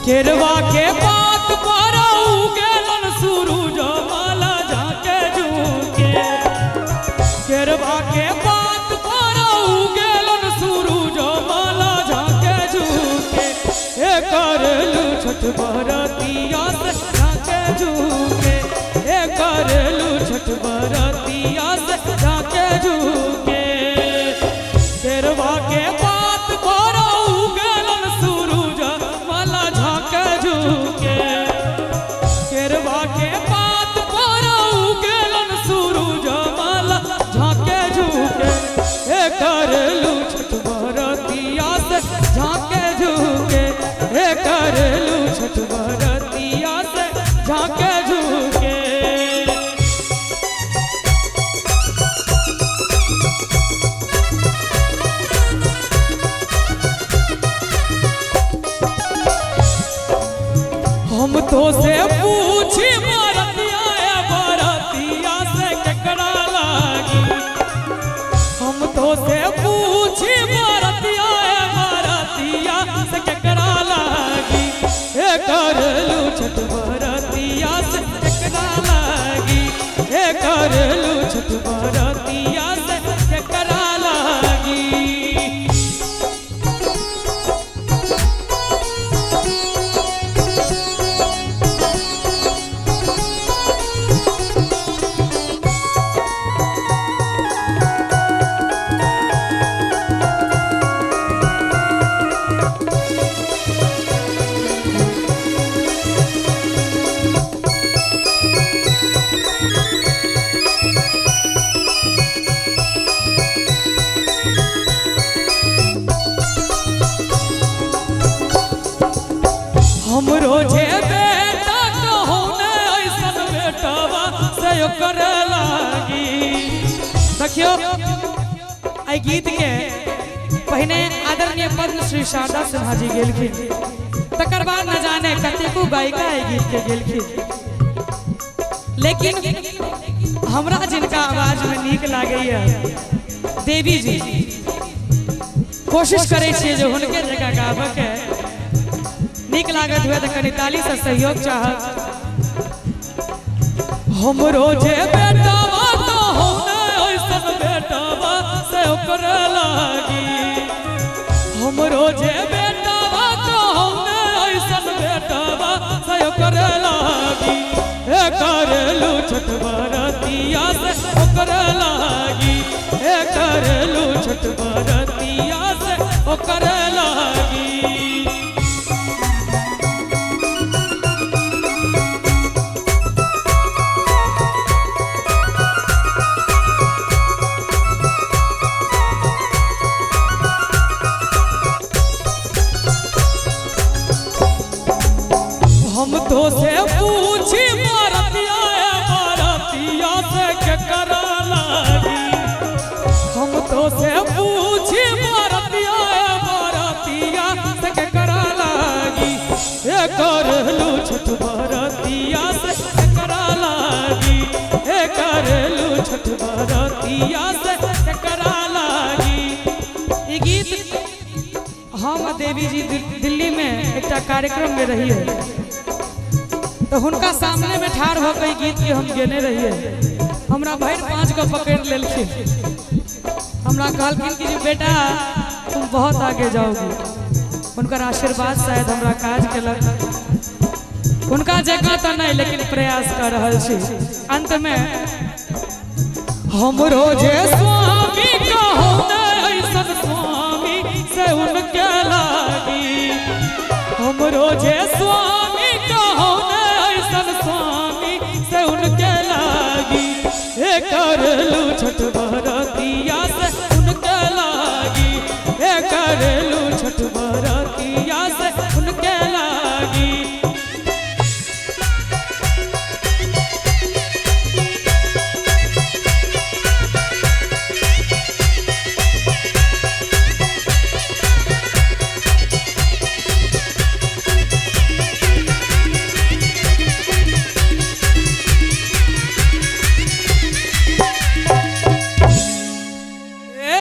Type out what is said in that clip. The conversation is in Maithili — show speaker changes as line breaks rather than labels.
केरवा के पात पर उगेलन सूरज माला झाके झुके। केरवा के पात पर उगेलन सूरज माला झाके झुके। हे करलू छठ बरतिया से झाके झुके। हे करलू छठ बरतिया से झाके झुके। केरवा के पात पर उगेलन सूरज माला झाके झुके। केरवा के पात पर उगेलन सूरज माला झाके झुके। हे करलू छठ बरतिया से झाके झुके। हे करलू छठ बरतिया से झाके झुके। हम तो से पूछी बरतिया बरतिया से केकरा लागी। हम तो से पूछी बरतिया बरतिया से केकरा लागी। हे करलू छठ बरतिया से केकरा लागी। हे करलू छठ बरतिया से केकरा लागी। हमरो जे बेटा कहू ने ऐसन बेटवा से करे लागी।
देखियो एहि गीत के पहिने आदरणीय पद्मश्री शारदा सिन्हा जी गेलखिन, तकर बाद न जाने कतेको गायिका एहि गीत के गेलखिन, लेकिन हमरा जिनका आवाज में नीक लागैया देवी जी, कोशिश करै छियै जे हुनके जगह गाबके। नीक लागत हुए तऽ कनि ताली से सहयोग चाहब।
हमरो जे बेटवा कहू ने ऐसन बेटवा से करे लागी। हमरो जे बेटवा कहू ने ऐसन बेटवा से करे लागी। हे करलू छठ बरतिया से करे लागी। हे करलू छठ बरतिया से करे लागी। हम तो से पूछी बरतिया बरतिया से केकरा लागी। हम तो से पूछी बरतिया बरतिया से केकरा लागी। हे करलू छठ बरतिया से केकरा लागी। हे करलू छठ बरतिया से केकरा लागी।
ई गीत हम देवी जी दिल्ली में एकटा कार्यक्रम में रहिए तो हुनका सामने में ठाढ़ होकर ई गीत के हम गेने रहिए। हमरा भरि पाँच को पकड़ लेलखिन, हमरा कहलखिन कि बेटा तुम बहुत आगे जाओगी। हुनकर आशीर्वाद शायद हमरा काज केलक। हुनका जगह तो नहीं, लेकिन प्रयास कर रहल छी। अंत में
हमरो जे स्वामी कहू ने ऐसन स्वामी से उनके लागी। हमरो जे स्वामी कहू ने ऐसन स्वामी से उनके लागी। हे करलू छठ बरतिया